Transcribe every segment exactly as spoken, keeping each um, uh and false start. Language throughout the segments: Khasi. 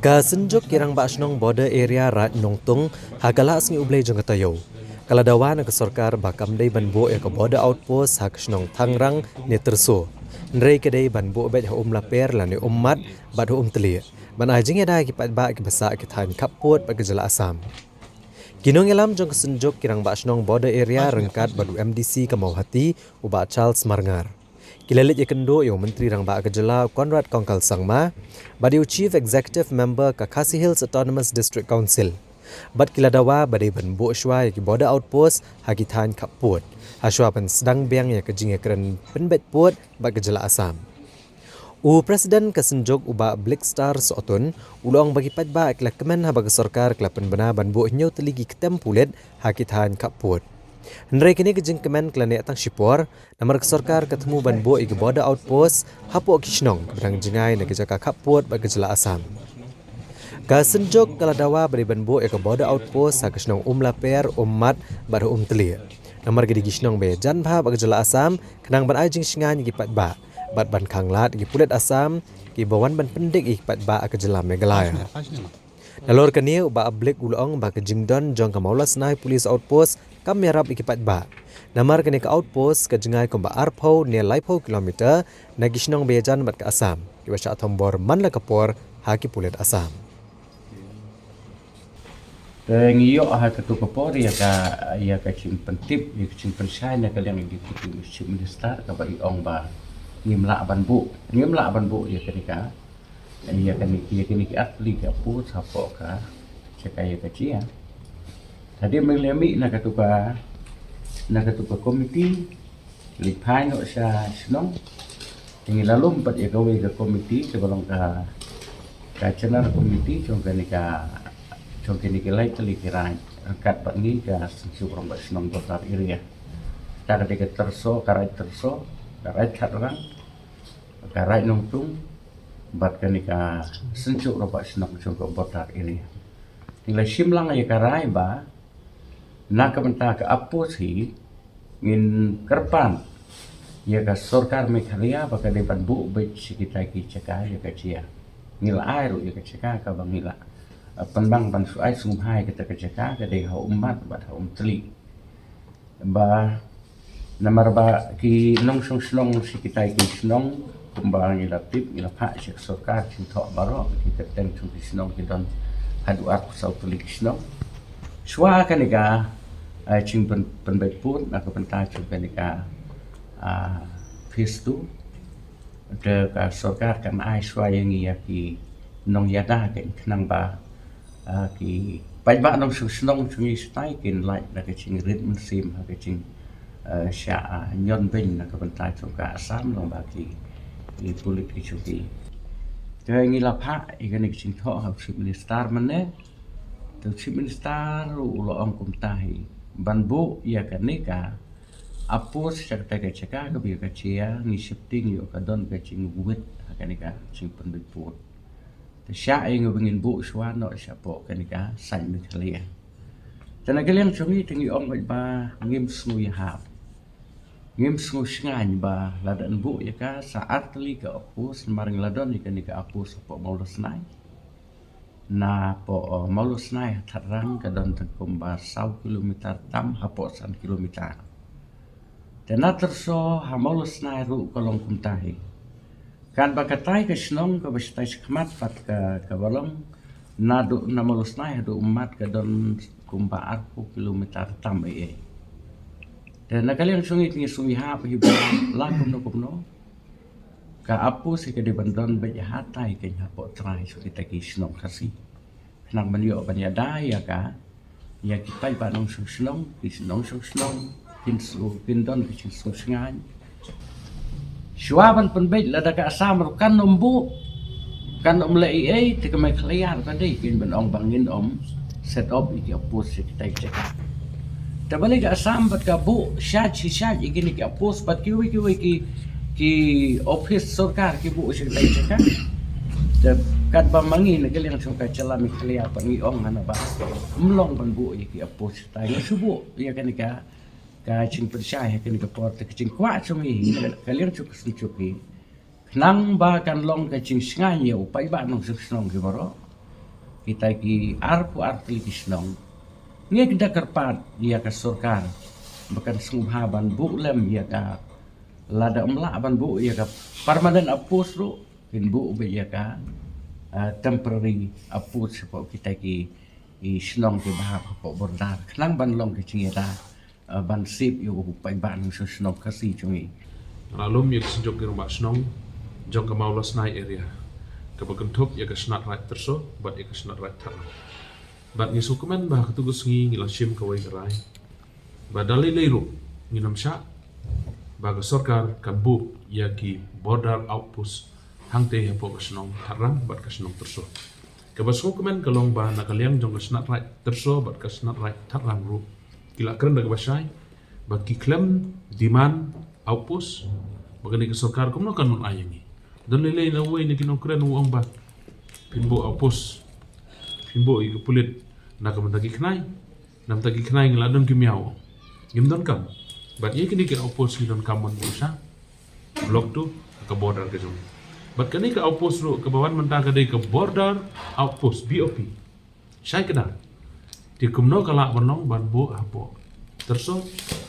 Ka Synjuk ki Rangbah Shnong Border Area Raid Nongtung ha ka Lah Sngi U Blei jong ka taïew ka la dawa na ka sorkar ba kam dei ban buh ïa ka Border Outpost ha ka shnong Thangrang ne Tyrso, hynrei ka dei ban buh beit ha Umlaper lane Ummat bad ha Umtlieh ban ai jingïada ïa ki paidbah kiba sah ki thaiñ khappud bad ka jylla Assam. Ki nongïalam jong ka Synjuk ki Rangbah Shnong Border Area ryngkat bad u M D C ka Mawhati, u Bah Charles Marngar, ki la leit ïakynduh ïa u Myntri Rangbah ka jylla, u Conrad Kongkal Sangma, bad ïa u Chief Executive Member ka Khasi Hills Autonomous District Council, bad ki la dawa ba dei ban buh shuwa ïa ki Border Outpost ha ki thaiñ khappud, ha shuwa ban sdang biang ïa ka jingïakren pynbeit pud bad ka jylla Assam. U President ka Synjuk, u Bah Blickstar Sohtun, u la ong ba ki paidbah ki la kmen haba ka sorkar ka la pynbna ban buh hynñiew tylli ki ktem pulit ha ki thaiñ khappud. Hynrei kane ka jingkmen ka la neh tang shipor, namar ka sorkar ka thmu ban buh ïa ki Border Outpost hapoh ki shnong kiba dang jngai na ki jaka khappud bad ka jylla Assam. Ka Synjuk ka la dawa ba dei ban buh ïa ka Border Outpost ha ka shnong Umlaper, Ummat bad ha Umtlieh, namar ki dei ki shnong ba ïajan bha bad ka jylla Assam, khnang ban ai jingshngaiñ ïa ki paidbah bad ban khanglad ïa ki pulit Assam kiba wan ban pyndik ïa ki paidbah ha ka jylla Meghalaya. Nalor kane, u Bah Blick u la ong ba ka jingdon jong ka Mawlasnai Police Outpost kam ïarap ïa ki paidbah, namar kane ka outpost ka jngai kumba arphew ne laiphew kilometer na ki shnong ba ïajan bad ka Assam, kiba shah thombor man la ka por ha ki pulit Assam. Te ngi ïoh ha katu ka por ïa ka, ïa ka jingpyntip, ïa ka jingpynshai na ka liang ïa ka Deputy Chief Minister, kaba i ong ba ngim lah ban buh, ngim lah ban buh ïa kane ka, ïa kane, ïa kane ki artylli ki outpost hapoh ka jaka ïa ka jia. Te hadien ba ngi la mih na katu ka, na katu ka komiti, leit phai noh sha shnong. Te ngi la lum pat ïa kawei ka komiti, kaba long ka, ka general committee jong kane ka, jong kane ka lai tylli ki raid, ryngkat bad ngi ka Synjuk Rangbah Shnong Border Area. Te ka dei ka Tyrso, ka raid Tyrso, ka raid Thadrang, ka raid Nongtung, bad kane ka Synjuk Rangbah Shnong jong ka Border Area. Te ngi la shim lang ïa ka rai ba na ka bynta ka outpost hi, ngin kyrpad ïa ka sorkar Meghalaya ba ka dei ban buh beit sha kita ki jaka ïa ka jia. Ngi la ai ruh ïa ka jaka kaba ngi la, eh, pynbang ban shu ai sngewbha ïa kata ka jaka, ka dei ha Ummat bad ha Umtlieh. Ba namar ba ki nongshong shnong sha kitai ki shnong, kumba ngi la tip, ngi la phah sha ka sorkar, jingthoh baroh ki kyrteng jong ki shnong ki don haduh arphew saw tylli ki shnong. Shuwa kane ka, eh, jingpyn-, pynbeit pud na ka bynta jong kane ka, ah, phase two, te ka sorkar kan ai shuwa ïa ngi ïa ki nongïada, khnang ba, ah, ki paidbah nongshong shnong jong ngi shatai kin lait na ka jingrit mynsiem ha ka jing, eh, shah, ah, ñion beiñ na ka bynta jong ka Assam lyngba ki, ki pulit ki jong ki. Te ngi la phah ïa kane ka jingthoh ha u Chief Minister mynne. Te u Chief Minister ruh u la ong kumta hi, ban buh ïa kane ka outpost sha kata ka jaka kaba ïa ka jia, ngi sheptieng ïoh ka don ka jingwit ha kane ka jingpynbeit pud. Te shah ïa ngi ba ngin buh shuwa noh shapoh kane ka saiñ Meghalaya. Te na ka liang jong ngi te ngi ong beit ba ngim sngew ïahap, ngim sngew shngaiñ ba lada yn buh ïa ka sa artylli ka outpost, namar ngi la don ïa kane ka outpost hapoh Mawlasnai. Napoh, uh, Mawlasnai ha Thadrang ka don tang kumba saw kilometer tam hapoh san kilometer. Te na Tyrso ha Mawlasnai ruh ka long kumta hi. Katba katai ka shnong kaba shatai shakhmat pat ka, kaba long naduh na Mawlasnai haduh Ummat ka don kumba arphew kilometer tam ei ei. Te na ka liang jong ngi te ngi sngew ïahap hi ba la kumno kumno ka outpost hi ka dei ban don beit hatai keiñ hapoh trai jong kita ki shnong Khasi, khnang ban ïoh ban ïada ïa ka, ïa ki paidbah nongshong shnong, ki nongshong shnong kin shu, kin don ka jingsngewsngaiñ. Shuwa ban pynbeit, lada ka Assam ruh kan ym buh, kan ym leh ei ei, te ka Meghalaya ruh ka dei keiñ ban ong ba ngin ym set up ïa ki outpost sha kitai ki jaka. Te balei ka Assam pat ka buh shait shi shait ïa kine ki outpost bad kiwei kiwei ki, ki ophis sorkar ki buh sha kitai ki jaka. Te katba ma ngi na ka liang jong ka jylla Meghalaya pat ngi ong hana ba ym long ban buh ïa ki outpost sha kitai, ngi shu buh ïa kane ka, ka jingpynshai ha kane ka por. Te ka jingkwah jong ngi hi, ka liang jong ka Synjuk hi, khnang ba kan long ka jingshngaiñ ïa u paidbah nongshong shnong ki baroh. kita ki arphew arti ki shnong. Ngi kynda kyrpad ïa ka sorkar ba kan sngewbha ban buh lem ïa ka, lada ym lah ban buh ïa ka permanent outpost ruh, kin buh beit ïa ka, ah, temporary outpost hapoh kita ki, ki shnong kiba hap hapoh border, khnang ban long ka jingïada, ah, ban sip ïa u paidbah nongshong shnong Khasi jong ngi. Nga la lum ïa ka Synjuk ki Rangbah Shnong jong ka Mawlasnai area, kaba kynthup ïa ka Shnat Raid Tyrso bad ïa ka Shnat Raid Thadlang. Bad ngi sngewkmen ba ha katto ka sngi ngi la shim kawei ka rai ba da lei lei ruh ngin ym shah ba ka sorkar kan buh ïa ki border outpost hangtei hapoh ka shnong Thadlang bad ka shnong Tyrso. Kaba sngewkmen ka long ba na ka liang jong ka Shnat Raid Tyrso bad ka Shnat Raid Thadlang ruh ki la kren da kaba shai ba ki khlem demand outpost, ba kane ka sorkar kumno kan wan ai ïa ngi. Don lei lei na uwei na ki nongkren u ong ba phin buh outpost, phin buh ïa ki pulit na ka bynta ki khnai, na ka bynta ki khnai ngi la don ki miaw. Ngim donkam. Bad ïa kine ki outpost ngi donkam ban buh sha Block two ha ka border ka jong ngi. Bad kane ka outpost ruh kaba wan mynta ka dei ka border outpost, B O P. Shai kdar. Te kumno ka lah ban long ban buh hapoh Tyrso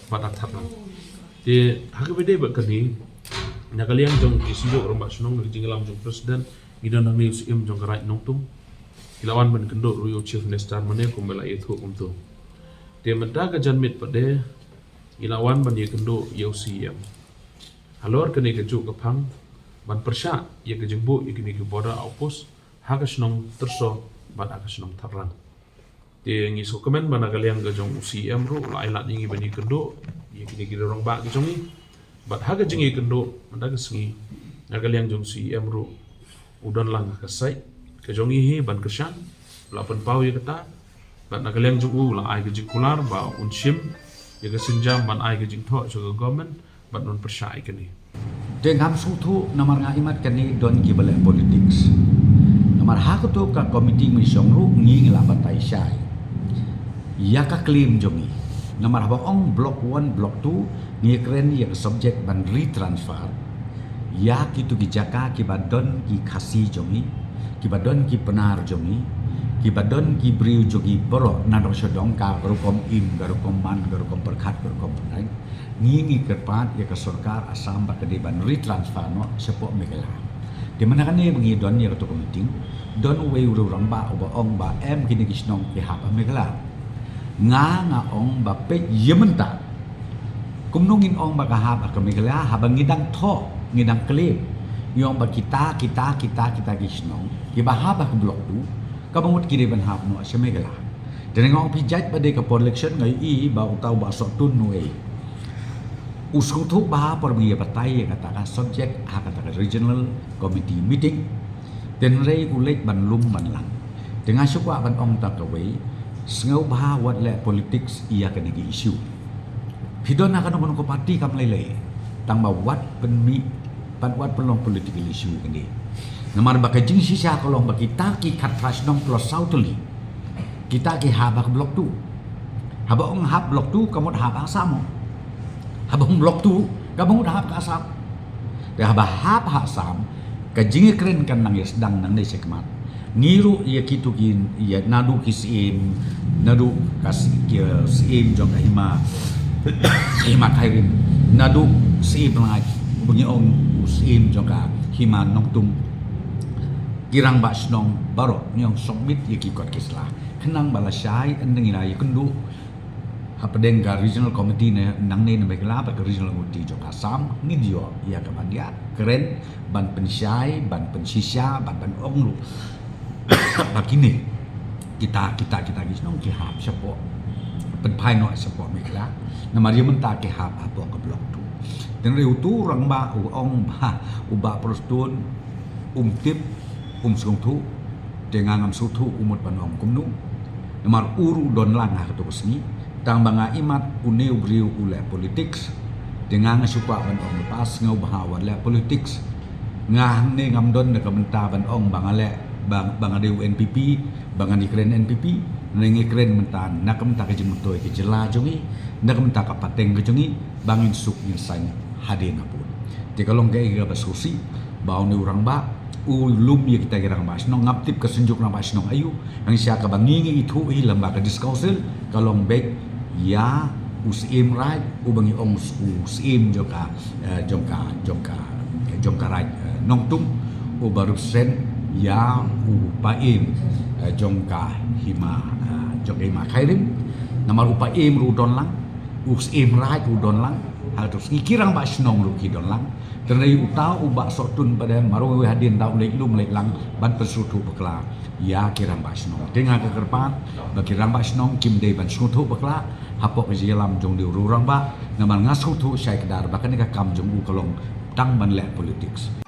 bad ha Thadlang. Te ha kaba ïadei bad kane, na ka liang jong ki Synjuk Rangbah Shnong, na ka jingïalam jong President, ngi don hangne u Syiem jong ka Raid Nongtung. Ki la wan ban kynduh ruh ïa u Chief Minister mynne kumba la ïathuh kumto. Te mynta ka janmiet pat de ngi la wan ban ïakynduh ïa u C E M halor kane kajuh ka phang ban pyrshah ïa ka jingbuh ïa kine ki border outpost ha ka shnong Tyrso bad ha ka shnong Thadlang. Te ngi sngewkmen ba na ka liang ka jong u C E M ruh u la ai lad ïa ngi ban ïakynduh ïa kine ki rangbah ki jong ngi. Bad ha ka jingïakynduh mynta ka sngi, na ka liang jong u C E M ruh u don lang ha ka sait ka jong ngi hi ban kyrshan, u la pynpaw ïa kata. Bad na ka liang jong u u la ai ka jingkular ba un shim ïa ka sienjam ban ai ka jingthoh sha ka government bad un pyrshah ïa kane. Te ngam sngewthuh namar nga imat kane don kiba leh politics. Namar ha kato ka committee mission ruh ngi ngi la batai shai ïa ka claim jong ngi. Namar haba ong block one, block two, ngi kren ïa ka subject ban retransfer ïa kito ki jaka kiba don ki Khasi jong ngi, kiba don ki Pnar jong ngi, kiba don ki briew jong ngi baroh, naduh sha Dongka, ka rukom Im, ka rukom Man, ka rukom Pyrkhat, ka rukom Pyrthei. Ngi ngi kyrpad ïa ka sorkar Assam ba ka dei ban retransfer noh shapoh Meghalaya. Te mynta kane ba ngi don ïa kato ka meeting, don uwei u rangbah uba ong ba em kine ki shnong ki hap ha Meghalaya. Nga nga ong ba peit ïa mynta. Kumno ngin ong ba ka hap ha ka Meghalaya haba ngi dang thoh, ngi dang claim, ngi ong ba kita, kita, kita, kita ki shnong kiba hap ha ka block two, kaba mut ki dei ban hap noh sha Meghalaya. Te nga ong phi jait ba dei ka por election nga ïohi ba uta u Bah Sohtun uwei u sngewthuh bha por ba ngi ïa batai ïa kata ka subject ha kata ka regional committee meeting. Te hynrei u leit ban lum ban lang. Te nga shu kwah ban ong tang kawei, sngewbha wat leh politics ïa kane ka issue. Phi don ha kano kano ka party kam lei lei, tang ba wat pynmih, wat pynlong political issue ïa kane. Namar ba ka jingshisha ka long ba kita ki khatphra shnong plus saw tylli, kita ki hap ha ka block two. Haba ong hap block two ka mut hap ha Assam. Haba ong block two ka mut hap ha Assam. Te haba hap ha Assam, ka jingïakren kan nang ïa sdang nangne shakhmat. Ngi ruh ïa kito ki, ïa naduh ki syiem, naduh ka sy-, ki, eh, syiem jong ka hima, hima Khyrim, naduh syiem Lait, uba ngi ong u syiem jong ka hima Nongtung, ki rangbah shnong baroh ngi ong submit ïa ki kot ki sla. Khnang ba lashai hynda ngi la ïakynduh hapdeng ka regional committee ne nangne na Meghalaya bad ka regional committee jong ka Assam, ngin ïoh ïa ka ban ïakren, ban pynshai, ban pynshisha, ban, ban ong ruh ba kine kita, kita, kita ki shnong ki hap shapoh, pynphai noh shapoh Meghalaya. Namar ïa mynta ki hap hapoh ka block two. Te hynrei uto u rangbah u ong ba u Bah Prestone um tip, um sngewthuh, te nga ngam sngewthuh u mut ban ong kumno. Namar u ruh u don lang ha kato ka sngi, tang ba nga imat une u briew u leh politics. Te nga nga shu kwah ban ong lypa, sngewbha wat leh politics. Nga hangne ngam don da ka bynta ban ong ba nga leh, ba, ba nga dei u N P P, ba ngan ïakren N P P, hynrei ngi kren mynta na ka bynta ka jingmyntoi ka jylla jong ngi, na ka bynta ka pateng ka jong ngi, ba ngin suk ngin saiñ hadien habud. Te ka long kaei kaba sngewsih ba une u rangbah u lum ïa kita ki rangbah shnong, ngam tip ka synjuk rangbah shnong aïu. Hangta kaba ngi ngi ithuh hi lem bad ka District Council ka long beit ïa u Syiem Raij, uba ngi ong u Syiem jong ka, eh, jong ka, jong ka, jong ka Raid, eh, Nongtum, uba represent ïa u Paiem, eh, jong ka hima, eh, jong ka hima Khyrim. Namar u Paiem ruh u don lang, u Syiem Raij u don lang, hangta ki rangbah shnong ruh ki don lang. Te ngi uta u Bah Sohtun pat de, mar u hadien da u leit lum leit lang ban pynsngewthuh bakla ïa ki rangbah shnong. Te nga kyrpad ba ki rangbah shnong kim dei ban sngewthuh bakla hapoh ka jingïalam jong u rangbah, namar nga sngewthuh shai kdar ba kane ka kam jong u ka long tang ban leh politics.